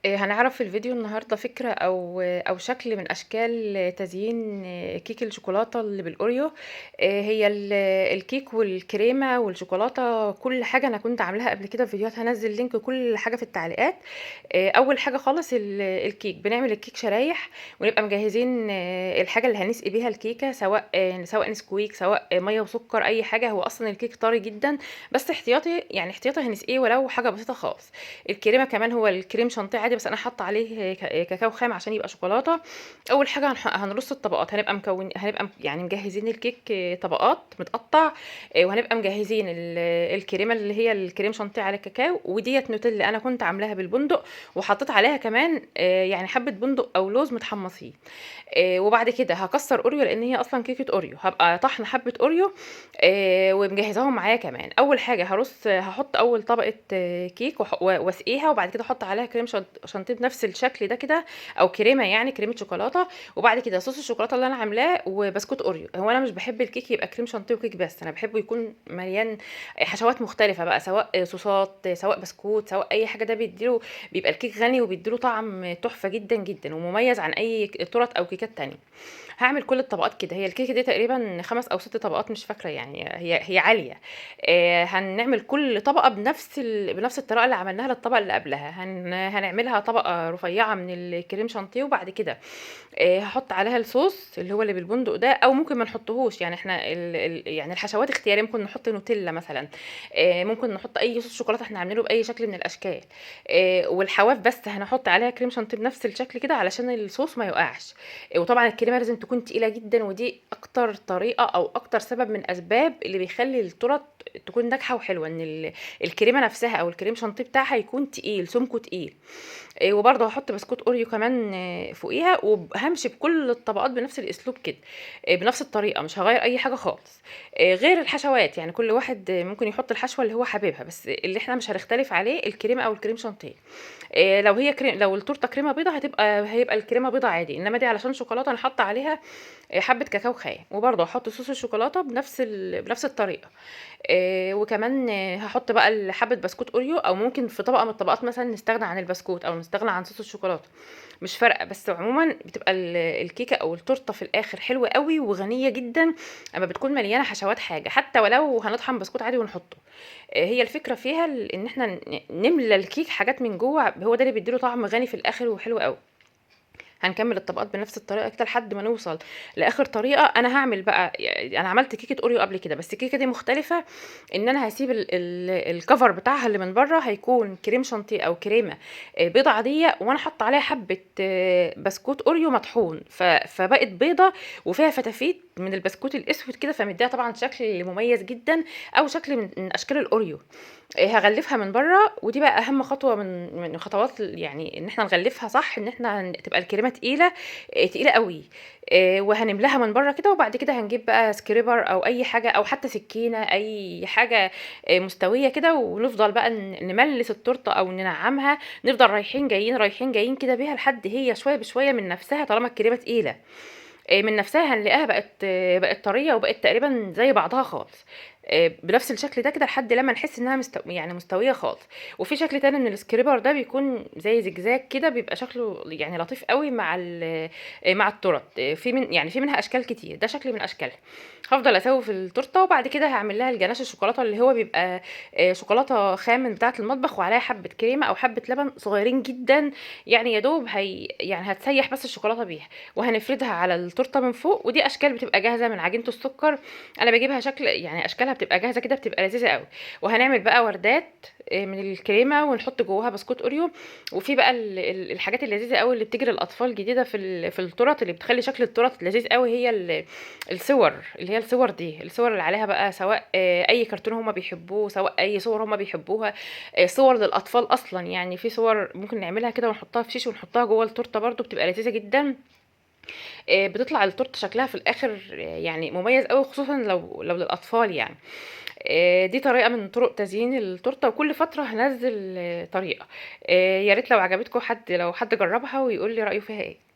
هنعرف في الفيديو النهارده فكرة أو شكل من أشكال تزيين كيك الشوكولاتة اللي بالأوريو. هي الكيك والكريمة والشوكولاتة كل حاجة أنا كنت عاملاها قبل كده في فيديوهات، هانزّل link كل حاجة في التعليقات. أول حاجة خالص الكيك، بنعمل الكيك شرايح ونبقى مجهزين الحاجة اللي هنسقي بيها الكيكة، سواء نسكويك، سواء مَيّة وسكر، أي حاجة. هو أصلًا الكيك طري جدًا، بس احتياطي يعني احتياطي هنسقيه ولو حاجة بسيطة خالص. الكريمة كمان هو الكريم شانتيه عادي، بس أنا حاطة عليه كاكاو خام عشان يبقى شوكولاتة. أول حاجة هنرص الطبقات، هنبقى مكون هنبقى يعني مجهزين الكيك طبقات متقطع، وهنبقى مجهزين الكريمة اللي هي الكريم شانتيه على الكاكاو، وديّة نوتيلا أنا كنت عاملاها بالبندق وحطيت عليها كمان يعني حبة بندق أو لوز متحمصين. وبعد كده هاكسّر أوريو لإن هي أصلًا كيكة أوريو، هابقى طاحنة حبة أوريو ومجهزاهم معايا كمان. أول حاجة هاحط أول طبقة كيك واسقيها، وبعد كده أحط عليها كريم شانتيه بنفس الشكل ده كده، أو كريمة يعني كريمة شوكولاتة، وبعد كده صوص الشوكولاتة اللي أنا عاملاه وبسكوت أوريو. هو أنا مش باحب الكيك يبقى كريم شانتيه وكيك بس، أنا باحبه يكون مليان حشوات مختلفة بقى، سواء صوصات، سواء بسكوت، سواء أي حاجة. ده بيدّي له، بيبقى الكيك غني وبيدّي له طعم تحفة جدًا، جدًا، ومميز عن أي تورت أو كيكات تانية. هاعمل كل الطبقات كده، هي الكيكة دي تقريبًا 5 أو 6 طبقات مش فاكرة يعني، هي عالية. هنعمل كل طبقة بنفس الطريقة اللي عملناها للطبقة اللي قبلها، هنعملها طبقة رفيعة من الكريم شانتيه، وبعد كده هاحط عليها الصوص اللي هو اللي بالبندق ده، أو ممكن ما نحطهوش، يعني إحنا ال ال يعني الحشوات اختيارية، ممكن نحط نوتيلا مثلًا، ممكن نحط أي صوص شوكولاتة إحنا عاملينه بأي شكل من الأشكال. والحواف بس هنحط عليها كريم شانتيه بنفس الشكل كده علشان الصوص ما يقعش. وطبعًا الكريمة لازم تكون تقيلة جدًا، ودي أكتر طريقة أو أكتر سبب من أسباب اللي بيخلّي التورت تكون ناجحة وحلوة، إن الكريمة نفسها أو الكريم شانتيه بتاعها يكون تقيل، سمكه تقيل. وبرضه هاحط بسكوت أوريو كمان فوقيها، وهامشي بكل الطبقات بنفس الأسلوب كده، بنفس الطريقة، مش هاغيّر أي حاجة خالص. غير الحشوات، يعني كل واحد ممكن يحط الحشوة اللي هو حاببها، بس اللي إحنا مش هنختلف عليه الكريمة أو الكريم شانتيه. لو هي لو التورتة كريمة بيضا هيبقى الكريمة بيضا عادي، إنما دي علشان شوكولاتة أنا حاطة عليها حبة كاكاو خام، وبرضه هاحط صوص الشوكولاتة بنفس الطريقة. وكمان هاحط بقى حبة بسكوت أوريو، أو ممكن في طبقة من الطبقات مثلًا نستغنى عن البسكوت أو نستغنى عن صوص الشوكولاتة، مش فارقة، بس عمومًا بتبقى الكيكة أو التورتة في الآخر حلوة أوي وغنية جدًا أمّا بتكون مليانة حشوات حاجة، حتى ولو هنطحن بسكوت عادي ونحطه. هي الفكرة فيها إن إحنا نملى الكيك حاجات من جوّه، هو ده اللي بيدّي له طعم غني في الآخر وحلو أوي. هنكمل الطبقات بنفس الطريقة كده لحد ما نوصل لآخر طريقة. أنا هاعمل بقى، أنا عملت كيكة أوريو قبل كده، بس الكيكة دي مختلفة، إن أنا هاسيب ال ال الcover بتاعها اللي من برّه هيكون كريم شانتيه أو كريمة بيضة عادية، وأنا حاطة عليها حبة بسكوت أوريو مطحون، فبقت بيضة وفيها فتافيت من البسكوت الأسود كده، فمديها طبعًا شكل مميز جدًا أو شكل من أشكال الأوريو. هاغلفها من برّه، ودي بقى أهم خطوة من خطوات يعني إن إحنا نغلفها صح، إن إحنا تبقى الكريمة تقيلة، تقيلة أوي، وهنملاها من برّه كده، وبعد كده هنجيب بقى scraper أو أي حاجة أو حتى سكينة، أي حاجة مستوية كده، ونفضل بقى نملِّس التورتة أو ننعمها، نفضل رايحين جايين، رايحين جايين كده بيها لحد هي شوية بشوية من نفسها طالما الكريمة تقيلة. من نفسها هنلاقيها بقت طرية وبقت تقريبًا زي بعضها خالص. بنفس الشكل ده كده لحد لمّا نحس إنها يعني مستوية خالص. وفي شكل تاني من الscraper ده بيكون زي زجزاج كده، بيبقى شكله يعني لطيف أوي مع التورت. في منها أشكال كتير، ده شكل من أشكالها. هافضل أسوي في التورتة، وبعد كده هاعمل لها الجناش الشوكولاتة اللي هو بيبقى شوكولاتة خام من بتاعة المطبخ وعليها حبة كريمة أو حبة لبن صغيرين جدًا، يعني يا دوب هي يعني هتسيح بس الشوكولاتة بيها، وهنفردها على التورتة من فوق. ودي أشكال بتبقى جاهزة من عجينة السكر، أنا باجيبها شكل يعني أشكالها بتبقى جاهزة كده، بتبقى لذيذة أوي. وهنعمل بقى وردات من الكريمة ونحط جواها بسكوت أوريو. وفي بقى ال ال الحاجات اللذيذة أوي اللي بتيجي للأطفال جديدة في التورت اللي بتخلي شكل التورت لذيذ أوي، هي الصور اللي هي الصور دي، الصور اللي عليها بقى سواء أي كرتون هُم بيحبوه، سواء أي صور هُم بيحبوها، صور للأطفال أصلًا، يعني في صور ممكن نعملها كده ونحطها في شيش ونحطها جوه التورتة برضه بتبقى لذيذة جدًا. بتطلع التورتة شكلها في الآخر يعني مميز أوي، خصوصًا لو للأطفال يعني. دي طريقة من طرق تزيين التورتة، وكل فترة هانزّل طريقة. يا ريت لو عجبتكم لو حد جربها ويقول لي رأيه فيها إيه.